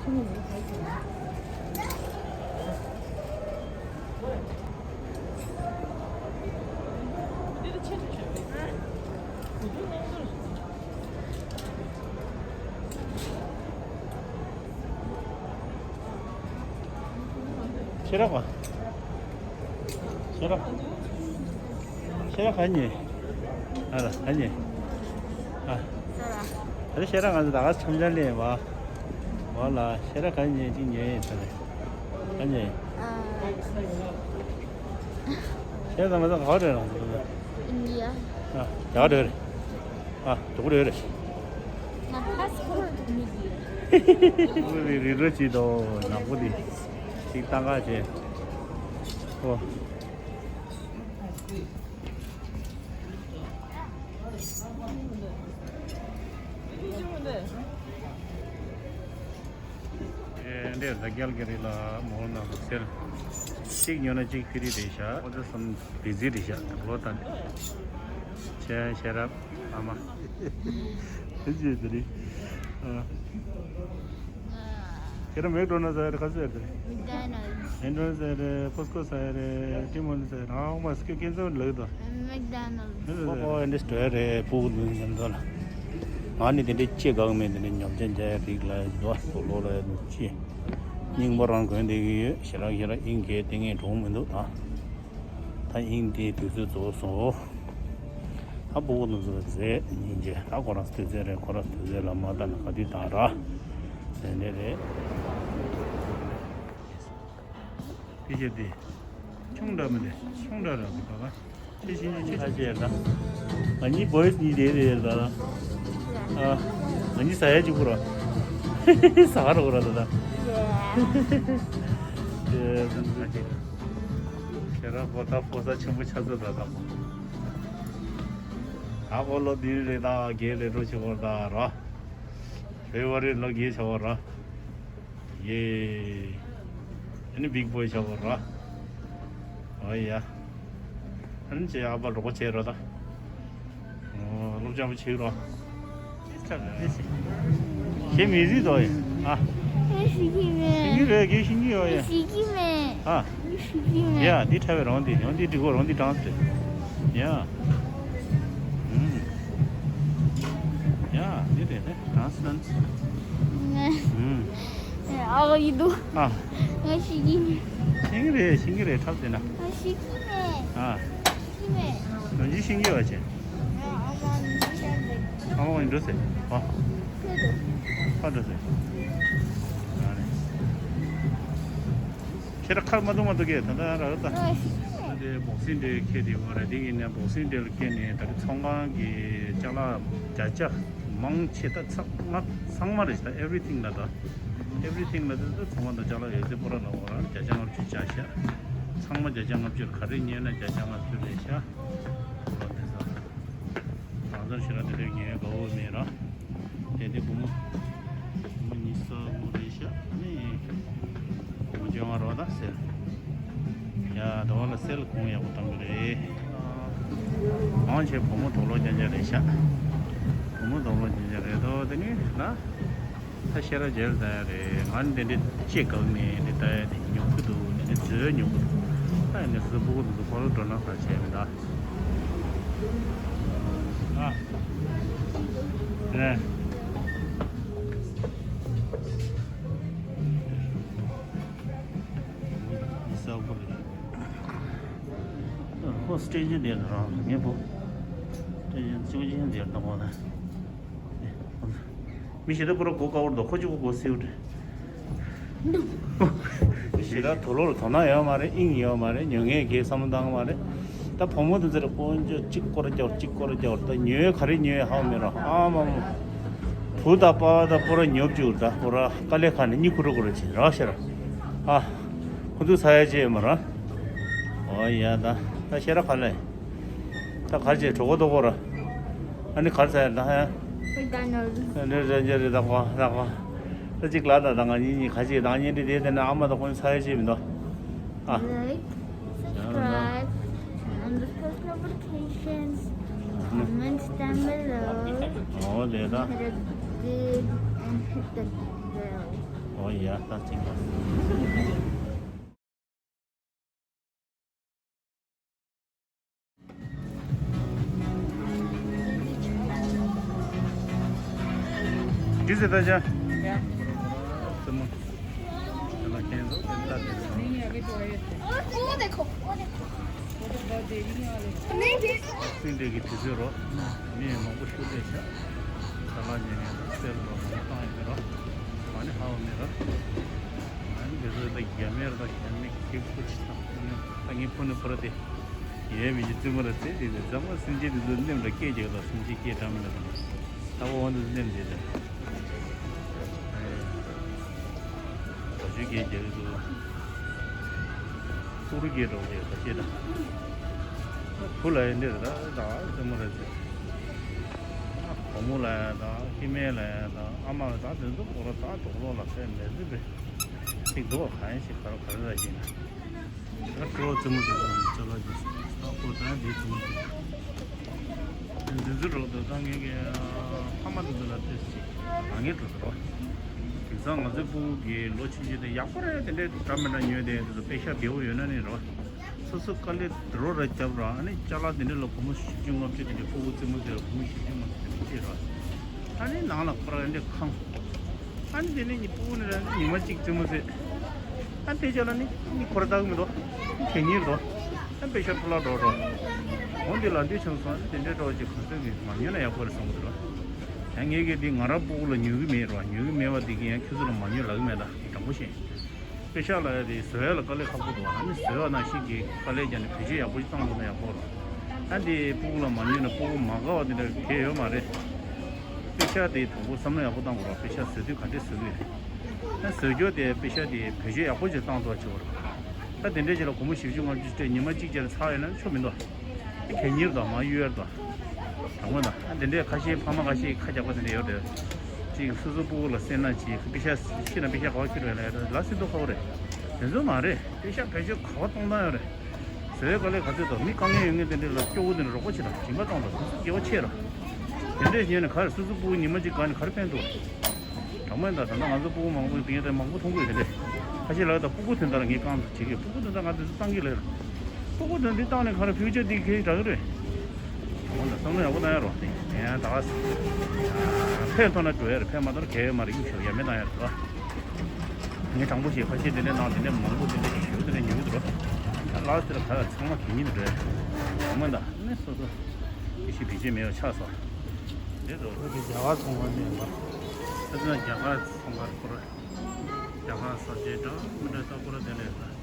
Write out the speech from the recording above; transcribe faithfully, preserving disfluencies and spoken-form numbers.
ཤེས་རབ་པ། ཤེས་རབ། ཤེས་རབ་ག་ཉེ། ཨ་ལ་ག་ཉེ། ཨ། ད་ཤེས་རབ་ང་ཚོ་ད་ག་འཆམ་འཆམ་ལེན་བ། བ་ལ་ཤེས་རབ་ག་ཉེ་ཅིག་ཉེ་ཡིན་ད་ལེ། ག་ཉེ། ཤེས་རབ་ང་ཚོ་ག་རེ་རང་ཚོ། ཨིན་ཌི་ཡ། ཨ། ཡག་རེད། ཨ། སྡུག་རེད་རེད། ང་ཕ་སི་པོར་མི་དགོས། རི་རོ་ཅིག་དོ་ནག་པོ་དེ་ཅིག་བཏང་ག་བྱས། ཨོ། ཨེ་འདྲས་ད་རྒྱལ་གྱི་རི་ལ་མོ་ནང་དུ་ཚེར། གཅིག་ཉོ་ན་གཅིག་ཕི་རི་རེད་ཤག་ཁོ་ཚོ་གསུམ་བི་ཛི་རེད་ཤག་ལོ་ད་ནི། ཆེ་ཤེས་རབ་ཨ་མ། དེ་ཅི་དེ་རེད། ཨ། ཁྱེད་རང་མེག་ཌོ་ནལ་ཟ་ཡ་རེད། ག་ཟ་ཡ་རེད། མེག་ཌོ་ནལ། མེག་ཌོ་ནལ་ཟ་ཡ་རེད། ཀོ་སི་ཀོ་ཟ་ཡ་རེད། ཏི་མོ་ནི་ཟ་ཡ་རེད། ཨ་མ་སྐད་ཀན་སར་ལག་དོ། མེག་ཌོ་ནལ། ཨོ་ཨོ་འདི་སྟོད་རེད་ཕྲུ་གུ་ནི་ཉམས་དོ་ལ། ང་ནི་དེ་འདྲའི་ལྕེ་འགག་མེད་དེ་འདྲའི་ཉམས་ཆེན་འཇའ་ཡ་རིགས་ལ་འདུག་ཨ་སོ་ལོ་ལ་ཡ་འདུག་ཅི། སྙིང་པོ་རང་གོན་བསྡད་ཀྱི་ཡོད། ཞེ་དྲག་ཞེ་དྲག་དབྱིན་སྐད་དེ་ངས་འགྲོ་མི་འདུག་ད། ད་དབྱིན་དེའི་དུས་ཚོད་རྫོགས་སོང་། ད་ཕྲུ་གུ་ནི་ཚོ་རྫས་སྙིང་རྗེ། ད་ཁོ་རང་དུས་ཚོད་རེད། ཁོ་རང་དུས་ཚོད་ལ་མ་ལྟ་ན་ག་དུས་བཏང་ར། དེ་འདྲ་རེད། དེ་བྱས་ཏེ། ཆུང་འདྲ་མི་འདྲ། ཆུང་འདྲ་ར་གི་པ་པ། ཆེ་ཤིང་ཆེ་ཆེ་ཆེ་ད། ང་གཉིས་བོ་ཡིས་གཉིས་དེ་རེད་ད། ཨ། ང་གཉིས་ཟ་ཡ་གཅིག་པུ་ར། ཟ་ག་ར་གོ་ར་ད་ད། ཁྱེད་རང་གོ་ད་ཕོ་ས་ཆེན་པོ་ཆགས་ཚོད་ད་ད་མོ། ད་གོ་ལོ་འདི་རེད་ད་རྒན་རེད་འགྲོ་ཆེ་གོ་ད་ར། བེ་བ་རེད་ལོ་རྒན་ཆ་བ་ར། ཡེ། ཨ་ནི་བིག་བོའི་ཆ་བོ་ར། ཨོ་ཡ། ཨ་ནི་ཅེ་ཨ་ཕ་རོགས་པ་བྱེད་རོགས་ད། ཨོ་སློབ་སྦྱོང་བྱེད་རོགས། ཁྱེད་མི་རིགས་དོ་ཡ། ཨ། ཤེས་ཀྱི་མེད། ཤེས་ཀྱི་རེད་ཀྱི་ཤེས་ཀྱི་ཡོད་ཡ། ཤེས་ཀྱི་མེད། ཨ། ཤེས་ཀྱི་མེད། ཡ་འདི་འཁྲབ་པའི་རང་འདི་ཡང་འདི་འགྲིག་གོ་རང་འདི་གྲངས་རེད། ཡ། ཨུམ། ཡ་འདི་རེད་དེ། Dance, dance. ཨུམ། ཨ་ཡི་དུ། ཨ། ང་ཤེས་ཀྱི་མེད། ཤེས་ཀྱི་རེད། ཤེས་ཀྱི་རེད། འཁྲབ་བྱས་ན། ང་ཤེས་ཀྱི་མེད། ཨ། ཤེས་ཀྱི་མེད། ང་ཅི་ཤེས་ཀྱི་བ་བྱས། ཨ་མ་ནི་ཤེས་ཀྱི་མེད། ཨ་མ་ཁོང་འགྲོ་ཟེར། ཨ། ཁྱོད་དུ། ཁ་འགྲོ་ཟེར། ཨ་རེད། ཁྱེད་རང་ཁར་མ་འདུག་མ་འདུག་གས་ད་ལྟ་ར་ད། ཨ་ཤེས་ཀྱི་མེད། དེ་boxing day ཁེལ་དེ་བ་རེད། དེ་ཡིན་ནའི་boxing day ལ་བསྐྱལ་ནས་ད་རེས་ཚོང་ཁང་གི་ཅ་ལག་བརྒྱ་ཆ་མང་ཆེ་ད་ཚང་མ་ཚང་མ་རེད། ད་everything ལ་ད་everything ལ་ད་ཚོང་ཁང་དང་ཅ་ལག་ཡོད་ཚད་པོ་ར་ལ་འོ་རང་བརྒྱ་ཆ་ལྔ་བཅུ་ཆ་ཤ་ཚང་མ་བརྒྱ་ཆ་ལྔ་བཅུ། ག་རེ་ཉོས་ན་བརྒྱ་ཆ་ལྔ་བཅུ་རེད་ཤ། འོ་ར་དེ་ས། ང་ཚོར་ཞེ་དྲག་དེ་འདྲའི་ཉོ་ཡ་དགའ་བོ་མེད་ར། དེ་དེ་སྒོར་མོ། སྒོར་མོ་ཉི་ཤུ་རྩ་དགུ་རེད་ཤག་ཨ་ནི། སྒོར་མོ་བཅོ་ལྔ་རོ་ད་སེལ། ཡ་དོ་ལ་སེལ་གོང་ཡག་པོ་བཏང་གི་རེད། མང་ཆེ་བུ་མོ་དོ་ལོ་རྐྱང་རྐྱང་རེད་ཤག་བུ་མོ་དོ་ལོ་རྐྱང་རྐྱང་རེད་དོ་དེ་ནི་ན། ད་ཤེས་ར་མཇལ་ད་ཡ་རེད། ང་ནི་དེ་འདྲའི་ལྕེ་འགག་ནས་འདི་ལྟ་ཡ་དེ་ཉོབ་ཀྱི་འདུག་དེ་འདྲའི་མཛོད་ཉོབ་ཀྱི་འདུག་ད་ཡ་ནས་སུ་སྤུ་གུ་འདུག་འདུག་ཁོ་རང་འགྲོ་ན་ཁ་བྱས་མི་ད། ཨ། རེད། མི་ས་སྤུ་གུ་རེད། ཁོ་སྟེ་ཅི་དེ་རང་ངས་པོ། སྟེ་ཅི་ཅི་དེ་རང་ཁོ་ན། མི་ཞེ་དྲག་པོ་ར་གོ་དཀའ་བོ་འདུག་ཁོ་གཅིག་པོ་གོ་སེའུ་འདྲ། ཞེ་དྲག་དུ་ལོར་དོ་སྣང་ཡོད་མ་རེད། དབྱིངས་ཡོད་མ་རེད། ཉོ་མཁན་གྱིས་བསམ་བློ་བཏང་མ་རེད། ད་བུ་མོ་དེ་ཚོར་དཀོན་མཆོག་གཅིག་སྐོར་རྒྱག་གཅིག་སྐོར་རྒྱག་ད་ཉོས་ག་རེ་ཉོས་ཧ་མི་ར་ཨ་མ་མ། བུ་དང་པ་དང་པོ་ར་ཉོབ་བཅུག་ད་པོ་ར་དཀའ་ལས་ཁག་ནས་གཉིད་ཁུག་ར་ཁུག་ར་བྱེད་ར་ཤེས་ར། ཨ། ཁོ་ཚོ་ཚ་ཡ་བྱེད་མ་ར། ཨོ་ཡ་ད་ད་ཤེས་ར་ག་ལས། ད་གར་བྱས་གྲོད་ཁོག་ལྟོགས་གོ་ར། ཨ་ནི་གར་ཚ་ཡ་ད་ཧ་ཡ། McDonald's. ཨ་ནི་རེ་འཇལ་རེ་ད་གོ་ད་གོ་ད་གཅིག་ལ་ད་ད་ང་གཉིས་གཉིས་ག་ཅིག་ད་ངས་འདི་དེ་དེ་ན་ཨ་མ་ད་ཁོ་ཚ་ཡ་བྱེད་མི་འདུག་ཨ། Like, subscribe, turn on the post notifications, comment down below, ཨོ་དེ་ད། Hit a big and hit the bell. ཨོ་ ཡ་ད་ཅིག་ལ། ཇི་སྲིད་ད་ཆ། ཡ། སེམས་མ། དེ་ལ་ཁྱེད་ཚོ་དེ་ལྟ་དེ་སོང་། नहीं, अभी तो आए थे। वो देखो, वो देखो। वो तो बहुत देरी में आ रहे हैं। नहीं, देखो। སྲིད་འདི་གི་དུས་ཚོད་རོ། མི་མང་པོ་ཤུགས་ལས་ཆ། ཁ་ལག་ཉན་ནས་སེལ་རོ་མ་བཏང་ཡོད་རོ། མ་ནི་ཧ་བ་མེད་རོ། ཨ་ནི་དེ་ཚོ་ད་རྒྱ་མེར་ད་རྒྱ་མེ་ཁེ་ཁུ་ཆི་ད་ཁོ་ནི་ད་ངའི་ཕོ་ནི་ཕོ་ར་དེ་ཡས་མི་གི་རྩེད་མོ་ར་རྩེ་དེ་དེ་ཚང་མ་སེམས་ཅན་དེ་ཚོ་སྣེམ་ར་སྐད་རྒྱག་ད་སེམས་ཅན་སྐད་འདྲ་མི་འདྲ་ད་ད་བོ་འོང་དུ་སྣེམ་དེ་ད་ད་ཆུ་སྐད་རྒྱག་དུ་ཏུ་རུ་སྐད་འདྲ་བོ་དེ་ད་སྐད་ད་བུ་ལ་ཡི་འདྲེ་ར་ད་རྩེད་མོ་ར་རྩེ། བུ་མོ་ལ་ཡ་དང་ཁྱི་མེད་ལ་ཡ་དང་ཨ་མ་ལ་དང་དེ་ཚོ་ཁོ་ར་དང་གྲོགས་ལོག་ལ་ཕན་མེད་ཟེར་བས། ཅིག་འདུག་ག་ཡང་ཞིག་ག་ར་ག་རེ་ལ་ཡིན་ན། ད་ཁྲོ་བོ་རྩེད་མོ་རྩེ་ས་ཅོ་ལགས་ཀྱིས་ད་ཁོ་ད་འདིའི་རྩེད་མོ་རྩེ། འདི་ཚོ་རོགས་དང་ད་ངེད་ཀྱི་ཕ་མ་དེ་ཚོ་ལ་ཏོག་ཙམ་ཅིག་རང་ངེས་འགྲོ་ཟེར་རོགས། དེང་སང་ང་ཚོའི་ཕྲུ་གུ་གི་ལོ་ཆུང་ཆུང་དེ་ཡག་པོ་རེད་དེ་འདྲའི་འདྲ་མི་འདྲ་ཉོས་དེ་འདི་ཚོ་པེ་ཤག་བདེ་བོ་ཡོད་ན་ནི་རོགས། སོ་སོ་དཀའ་ལས་འདི་རོ་ར་བརྒྱབ་ར་ཨ་ནི་ཅ་ལག་དེ་འདྲ་ལ་སྒོར་མོ་བཞི་བཅུ་ལྔ་བཅུ་དེ་འདྲ་ཕྲུ་གུ་རྩེད་མོ་རྩེ་ལ་སྒོར་མོ་བཞི་བཅུ་ལྔ་བཅུ་དེ་འདྲ་སྤྲད་ར། ཨ་ནི་ནང་ལ་ཁོ་ར་ཨ་འདྲ་ཁང་། ཨ་ནི་དེ་ནས་ཉི་ཕྲུ་གུ་ནི་ར་ཉི་མ་གཅིག་རྩེད་མོ་རྩེ། ཨ་དེ་ཅ་ལག་ནི་ནི་ཁོ་ར་ལྟ་གི་མི་འདུག་གད་སྙིགས་འདུག་ཨ་པེ་ཤ་འཕྲོ་བརླག་འགྲོ་འགྲོ། འོ་འདི་ལ་འདི་བྱུང་སོང་ཨ་དེ་འདྲའི་འགྲོ་ཅིག་གང་ཚོད་ཀྱི་མ་ཉོས་ན་ཡག་པོ་རེད་བསམ་གི་འདུག་ཡང་ངེད་ཀྱིས་འདི་ང་རང་ཕྲུ་གུ་ལ་ཉོ་གི་མེད་ར་ཉོ་གི་མེད་པ་འདི་གི་ཡང་ཁྱོད་ཚོ་ལ་མ་ཉོས་ལབ་གི་མེད་ད་དྲང་པོ་བཤད། པེ་ཤག་ལ་ཡ་དེ་བཟོ་ཡ་ལ་དཀའ་ལས་ཁག་པོ་འདུག་ཨ་ནི་བཟོ་ཡ་ནང་བཞིན་གྱི་དཀའ་ལས་བརྒྱབ་ནས་བེད་སྤྱོད་ཡག་པོ་ཞིག་བཏང་དགོས་ན་ཡག་པོ་རེད། ཨ་འདི་ཕྲུ་གུ་ལ་མ་ཉོས་ན་ཕྲུ་གུ་མ་དགའ་བ་དེ་འདྲ་གལ་ཡོད་མ་རེད། པེ་ཤག་དེ་དང་པོ་བསམ་བློ་ཡག་པོ་བཏང་དགོས་རེད་པེ་ཤག་བཟོ་དུས་ག་འདྲས་བཟོ་གི་རེད། ཨ་བཟོ་རྒྱུ་དེ་པེ་ཤག་དེ་བེད་སྤྱོད་ཡག་པོ་ཞིག་བཏང་ཐུབ་པ་བྱེད་དགོས་རེད། ད་དེ་འདྲས་ཅིག་ལ་སྒོར་མོ་བཞི་བཅུ་ལྔ་བཅུ་སྤྲད་ཉི་མ་གཅིག་ཅིག་ལ་ཚར་ཡོད་ན་ཆོ་མི་འདུག་ཨ་གད་སྙིགས་དང་མ་གཡུག་ཡར་དང་། དྲང་མོ་དང་ཨ་དེ་འདྲས་ཁ་ཤས་ཕ་མ་ཁ་ཤས་ཁ་རྒྱག་པ་དེ་འདྲས་ཡོད་རེད། ཅིག་སོ་སོ་ཕྲུ་གུ་ལ་སེམས་ནང་ཅིག་པེ་ཤག་ཤི་ན་པེ་ཤག་ག་པར་ཁྱེར་བས་ལ་ཡ་ལ་སེམས་སྡུག་ཁ་བོ་རེད། དེ་ཚོ་མ་རེད་པེ་ཤག་བེད་སྤྱོད་ག་པར་གཏོང་སྟངས་ཡོད་རེད། བཟོ་བའི་དཀའ་ལས་ག་ཚོད་དང་མི་དཀའ་ངལ་ཡོད་མཁན་དེ་འདྲས་ལ་སྐྱོ་བོ་དེ་འདྲས་རོགས་པ་བྱེད་དང་སྦྱིན་པ་གཏོང་དང་དེ་ཚོ་དགེ་བ་ཆེ་ར། དེ་འདྲས་བྱས་ནས་ག་རེ་སོ་སོ་ཕྲུ་གུ་ཉི་མ་གཅིག་ག་ནས་ག་རེ་ཕན་ཐོགས། དྲང་མོ་ཡིན་ད་ད་ལྟ་ང་ཚོ་ཕྲུ་གུ་མང་པོ་ཡིན་དེ་མང་པོ་མཐོང་གི་ཡོད་དེ་འདྲས། ཁ་ཤས་ལ་ད་ཕྲུ་གུ་དོན་དག་ལ་ངས་རྐང་བྱེད་ཀྱི་ཕྲུ་གུ་དོན་དག་ང་དེ་ཚོ་བཏང་གི་ལ་ཡོད། ཕྲུ་གུ་དོན་འདི་བཏང་ནས་ག་རེ་ཕིའུ་ཅར་འདི་ཁྱེད་དྲག་གི་རེད། དྲང་མོ་ད་བསམ་བློ་ཡག་པོ་བཏང་ཡ་རོགས་དེ་ཡང་ད་ཕན་ཐོགས་ན་འགྲོ་ཡ་རེད་ཕན་མ་ཐོགས་ན་གལ་ཡོད་མ་རེད་གཡུག་ཞོག་ཡ་མེད་བཏང་ཡ་རེད་རོགས། ངས་དྲང་པོ་ཞིག་ཁ་ཤས་དེ་འདྲས་གནང་དེ་འདྲས་མང་པོ་དེ་འདྲས་ཞུ་དེ་འདྲས་ཉོ་གི་འདུག་རོགས། ལགས་དེ་ལ་ག་ཡ་ཚང་མ་གད་སྙིགས་རེད། དྲང་མོ་ད་ནི་སོ་སོ་ཡེ་ཤེས་བེད་སྤྱོད་མེད་པ་ཆགས་སོང་། འདི་ཚོ་ཁོ་གི་རྒྱ་གར་ཚོང་པ་མེད་པ། ཨ་ཙི་ན་རྒྱ་གར་ཚོང་པར་ཁོ་ར། རྒྱ་གར་ས་ཆའི་འདྲ་མི་འདྲ་ལྟ་ཁོ་ར་དེ་ལས་ལ།